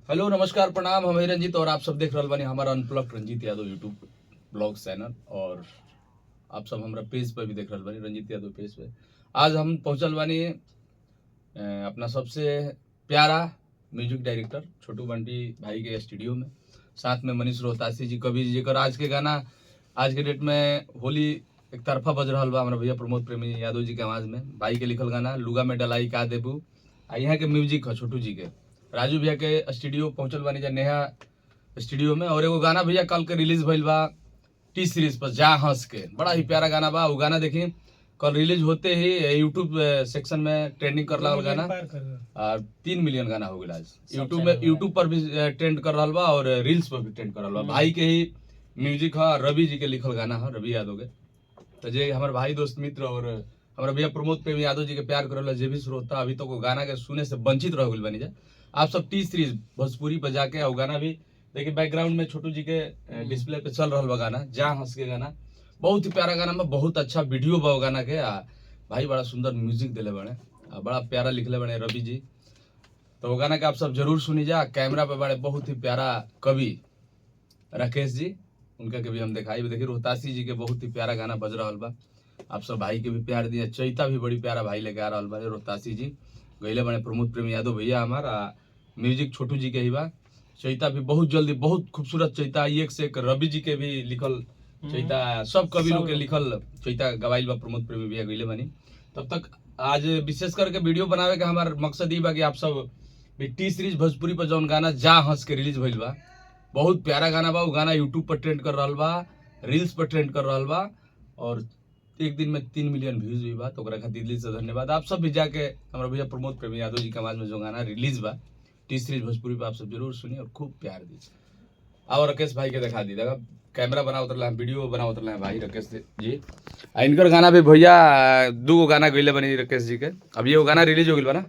Hello नमस्कार प्रणाम, हम रंजीत और आप सब देख रहल बानी हमारा unplugged Ranjit Yadav YouTube blog channel और आप सब हमारा पेज पर भी देख रहल बानी रंजीत यादव पेज पे। आज हम पहुंचल बानी अपना सबसे प्यारा म्यूजिक डायरेक्टर छोटू बंटी भाई के स्टूडियो में, साथ में मनीष रोहतासी जी कवि जी, जेकर आज के गाना आज के डेट में होली एक तरफा बज रहा बा हमारा भैया प्रमोद प्रेमी यादव जी के आवाज़ में। भाई के लिखल गाना लुगा में डलाई का देबू आ यहाँ के म्यूजिक है छोटू जी के। राजू भैया के स्टूडियो पहुंचल बानी जा नेहा स्टूडियो में। और एगो गाना भैया कल के रिलीज भइल बा टी सीरीज पर जा हंस के, बड़ा ही प्यारा गाना बा। वो गाना देखी कल रिलीज होते ही यूट्यूब सेक्शन में ट्रेंडिंग कर लागल गाना और 3 मिलियन गाना हो गया आज यूट्यूब में। यूट्यूब पर भी ट्रेंड कर रहा बा और रील्स पर भी ट्रेंड कर रहा बा। भाई के ही म्यूजिक है, रवि जी के लिखल गाना है, रवि यादव के। तो जे हमारे भाई दोस्त मित्र और हमारे भैया प्रमोद प्रेमी यादव जी के प्यार करेला जे भी श्रोता अभी तक वो गाना के सुने से वंचित रह गइल बनी जा, आप सब टी सीरीज भोजपुरी पर जाके और गाना भी देखिए। बैकग्राउंड में छोटू जी के डिस्प्ले पे चल रहा बा गाना जा हंस के गाना, बहुत ही प्यारा गाना में बहुत अच्छा वीडियो बा वो गाना के। आ भाई बड़ा सुंदर म्यूजिक दिले बने आ बड़ा प्यारा लिखले बने रवि जी। तो वो गाना के आप सब जरूर सुनी जा। कैमरा पे बड़े बहुत ही प्यारा कवि राकेश जी, उनका के भी हम दिखाई। देखिए रोहतासी जी के बहुत ही प्यारा गाना बज रहा बा, आप सब भाई के भी प्यार दिया। चैता भी बड़ी प्यारा भाई लेके आ रहा बा रोहतासी जी, गईले बने प्रमोद प्रेमी यादव भैया हमार। म्यूजिक छोटू जी के ही बा। चैता भी बहुत जल्दी बहुत खूबसूरत चैता, एक से एक रवि जी के भी लिखल चैता, सब कवि लोग के लिखल चैता गवाइल बा प्रमोद प्रेमी भैया गईले बनी। तब तक आज विशेष करके वीडियो बनावे के हमार मकसद ई बा कि आप सब भी टी सीरीज भोजपुरी पर जौन गाना जा हंस के रिलीज भइल बा, बहुत प्यारा गाना बा। वो गाना यूट्यूब पर ट्रेंड कर रहा बा, रील्स पर ट्रेंड कर रहा बा और एक दिन में 3 मिलियन व्यूज भी बा। तो ओकरा खातिर दिल से धन्यवाद। आप सब भी जाके हमारा भैया प्रमोद प्रेमी यादव जी के आवाज में जो गाना रिलीज बा टी सीरीज भोजपुरी पर आप सब जरूर सुनिए और खूब प्यार दीजिए। और राकेश भाई के दिखा दी, देखा कैमरा बना उतरल है, वीडियो बना उतरल है भाई राकेश जी। आ इनकर गाना भी भैया 2 गो गाना गइले बनी राकेश जी के। अब ये गाना रिलीज हो गइल बा ना,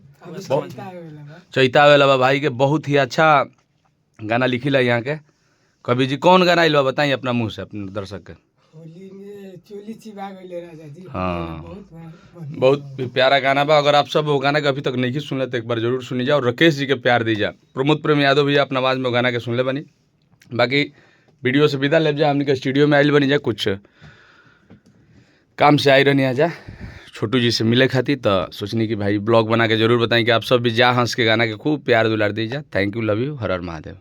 चैता आवेला बा भाई के, बहुत ही अच्छा गाना लिखिला यहाँ के कवि जी। कौन गाना आइल बा बताइए अपना मुँह से अपने दर्शक के। होली में चोली चिबा गइले राजा जी। हाँ। बहुत बहुत प्यारा गाना बा। अगर आप सब वो गाना के अभी तक नहीं सुनले तो एक बार जरूर सुनी जा और राकेश जी के प्यार दी जा। प्रमोद प्रेम यादव भैया अपना आवाज़ में वो गाना के सुनले बनी। बाकी वीडियो से विदा ले जा, हमनी के स्टूडियो में आइल बनी जा, कुछ काम से आई रहनी जा छोटू जी से मिले खातिर। तो सोचनी कि भाई ब्लॉग बना के जरूर बताएं कि आप सब भी जा हंस के गाना के खूब प्यार दुलार दी जा। Thank you, love you, her Har Mahadev.